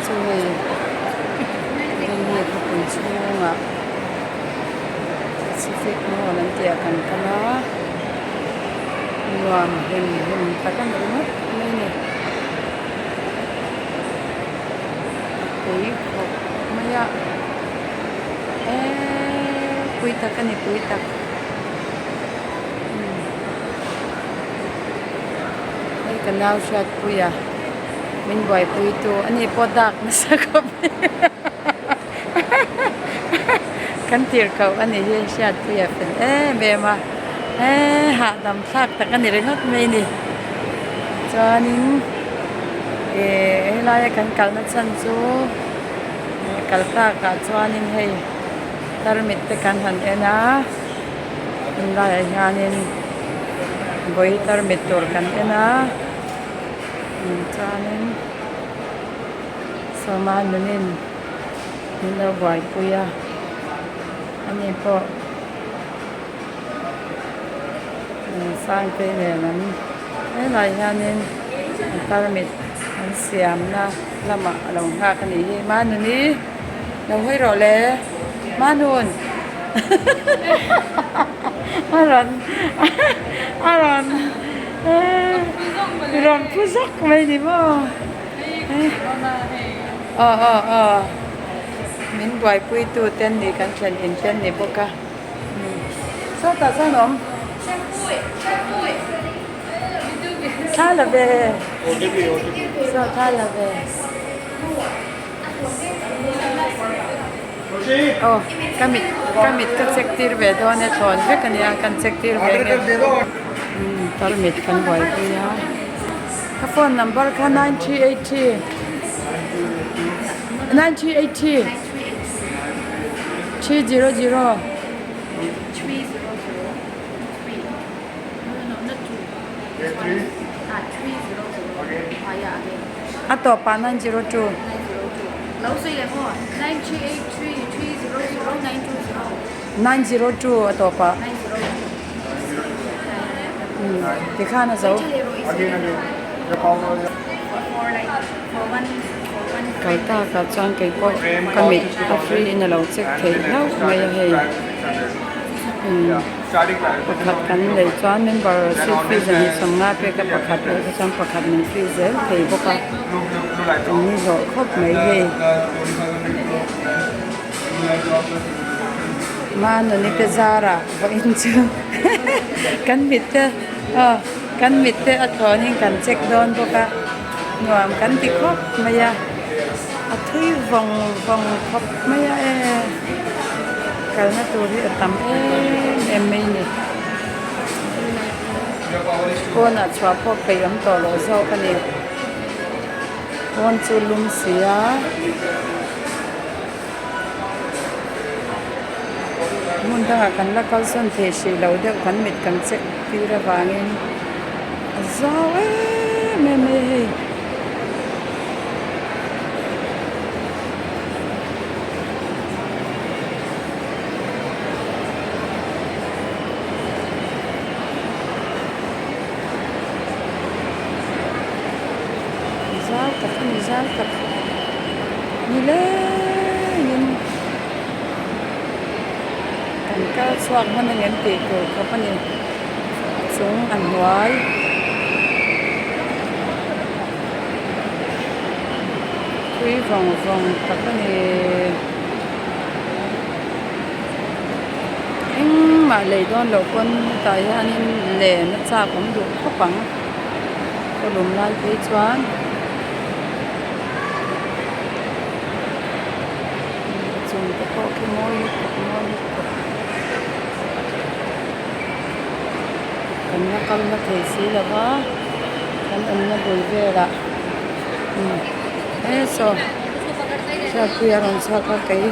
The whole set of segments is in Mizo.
chu hei Delhi khawpui chhungah Pacific Mall an tih ah kan kal a nuam hem hem tak a ni ringawt mai a ni a pui khawp mai a eee pui tak a ni pui tak. Hei ka nau hriatpui a min buaipui tu a ni pawh dak nasa khawp mai kan tir koh a ni hi hriatpui a fel em em a eee hahdam thlak tak a ni ringawt mai a ni chuanin ehh helaia kan kalna chhan chu kal takah chuanin hei tarmit te kan han en a. Tunlaiah hianin vawi tarmit tur kan en a chuanin sawma nunin min lo buaipui a ani pawh Sangtei nen an helaiah hianin tarmit an siamna lamah a lo nghak a nih hi Manuni lo hawi rawh le Manun. A rawn a rawn rawn phu zawk mai ni maw aw aw aw min buaipui tu te an ni kan thlen in te an ni bawk a sawtah chuan awm thla la ve saw thla la ve. Aw ka mit ka mit ka check tir ve dawn e thlawn vek a nia kan check tir ve nge umm tarmit kan buaipui a ka phone number kha 9383 9383 300 A tawpah 902. 902 a tawpah. Tikhan a zo. Kal takah chuan kei pawh ka mit a free in a lo check theih hlauh mai a hei. Pakhat kan lei chuan member seat fee 250 pek a pakhat leh te chuan pakhat min free zel thei bawk a an ni hlawh khawp mai hei Manuni te zarah vawiin chu kan mit te aw kan mit te a thlawnin kan check dawn bawk a nuam kan ti khawp mai a. A thui vawng vawng khawp mai a e kalna tur hi a tam em em mai a ni pawnah chhuah pawh peih awm tawh loh zawk a ni pawn chu lum si a. Hmun dangah kan la kalsawn thei hrih lo deuh kan mit kan check tir avangin a zau em em mai a hei. Zau tak a ni zau tak ni lengin kan kal chhuak hman ang em tih tur khawp a ni a chung a hnuai. Tui vawng vawng tak a ni. Engmah lei dawn loh pawn hetah hianin len a chak awm duh khawp ang khaw lum lai phei chuan a chung te pawh khi mawi lutuk mawi lutuk kan la kal na thei si lo va kan awmna bul velah he saw hriatpui a rawn chhuak a kei.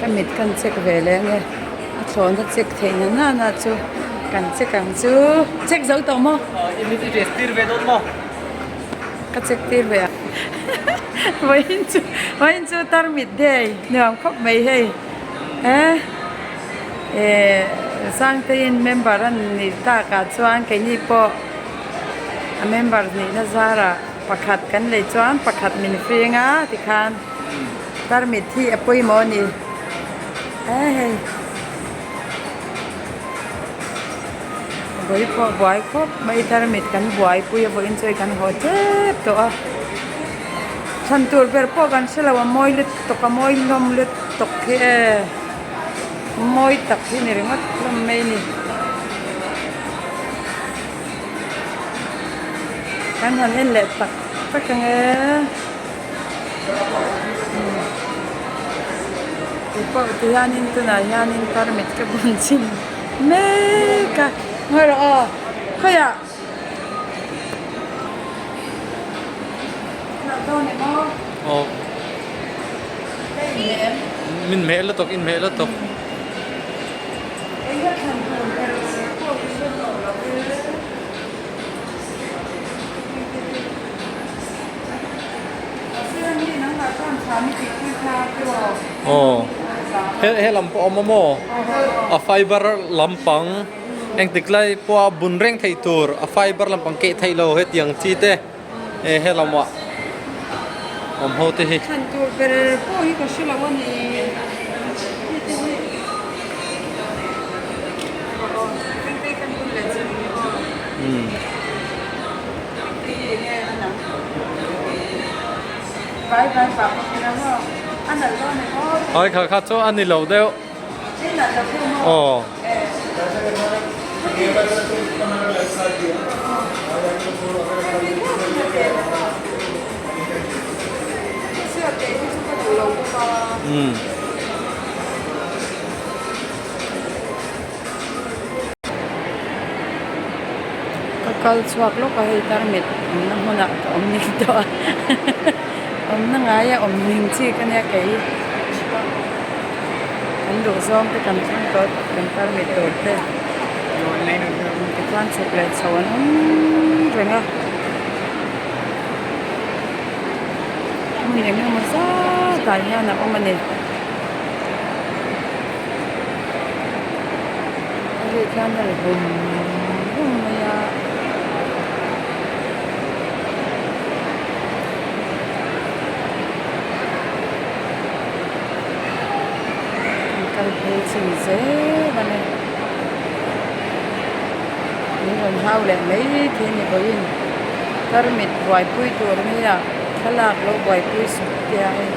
Ka mit kan check ve leh ange a thlawhna check theih na na na chu kan check ang chu check zo tawh maw? I mit i test tir ve dawn maw? Ka check tir ve ang vawiin chu vawiin chu tarmit day nuam khawp mai hei eh eh Sangteiin member a nih takah chuan keini pawh a member nihna zarah. Pakhat kan lei chuan pakhat min fring a tikhan tarmit hi a pawimawh a ni he hei vawi pawh buai khawp mai tarmit kan buaipui a vawiin chu hei kan haw tep tawh a thlan tur ber pawh kan hrelo a mawi lutuk a mawi hlawm lutuk hi e mawi tak hi ni ringawt hlawm mai a ni. Kan han en leh tak tak ang e. Tih pawh ti hianin tunah hianin tarmit ka bun chhin mek a. Ngawi rawh aw. Khawiah? Aw. Min hmeh lutuk, in hmeh lutuk. Aw he lam pawh a awm a maw a fiber lampang engtik lai pawha bun reng theih tur a fiber lampang keh theih lo hetiang chi te he lamah awm ho te hi. Ai kha kha chu a ni lo deuh aw. Ka kal chhuak lawk a hei tarmit awmna hmunah ka awm ning tawh a awmna ngaia awm ning chi ka nia kei kan duh zawng te kan thleng tawh kan tarmit tur te tichuan chhuk leh chho an awm reng a hmun eng emaw zat ah hian a awm a ni. A ri khian a ri hum hum mai a. An kal phei chin zel a ni. Min rawn hau leh mai thei a ni vawiin tarmit buaipui tur nia thlalak lo buaipui suh tia hei.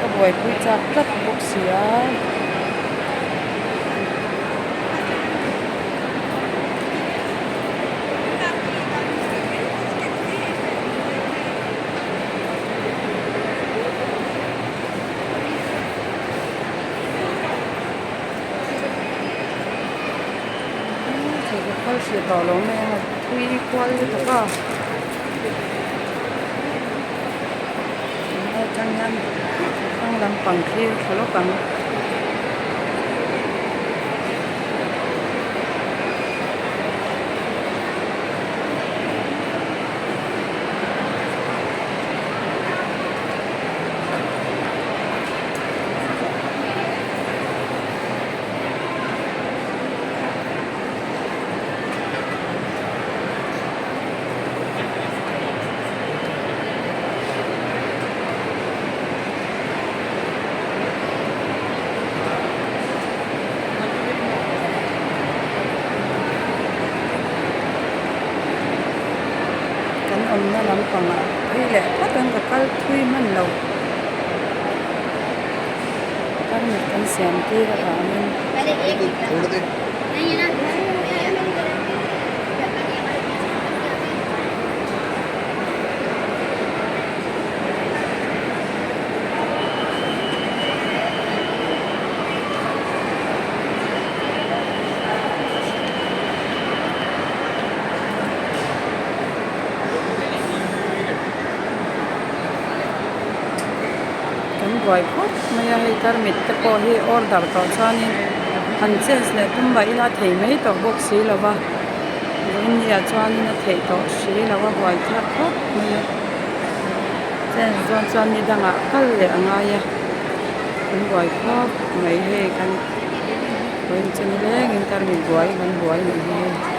Ka buaipui chak tlat bawk si a. Ka kal hrih tawh lo mai ang a thui kual lutuk a. Atang hian hrang lampang thlir thla lawk ang. Kan awmna lampangah phei leh phawt ang ka kal thui hman lo permit kan siam tir avangin. Kan buai khawp mai a hei tarmit te pawh hi order tawh chuanin han change leh tum mah ila thei mai tawh bawk si lo va vawiin ni ah chuanin a theih tawh si lo a buai thlak khawp mai a change dawn chuan ni dangah kal leh a ngai a kan buai khawp mai hei kan vawiin chu nilengin tarmit buai kan buai nih hi hei.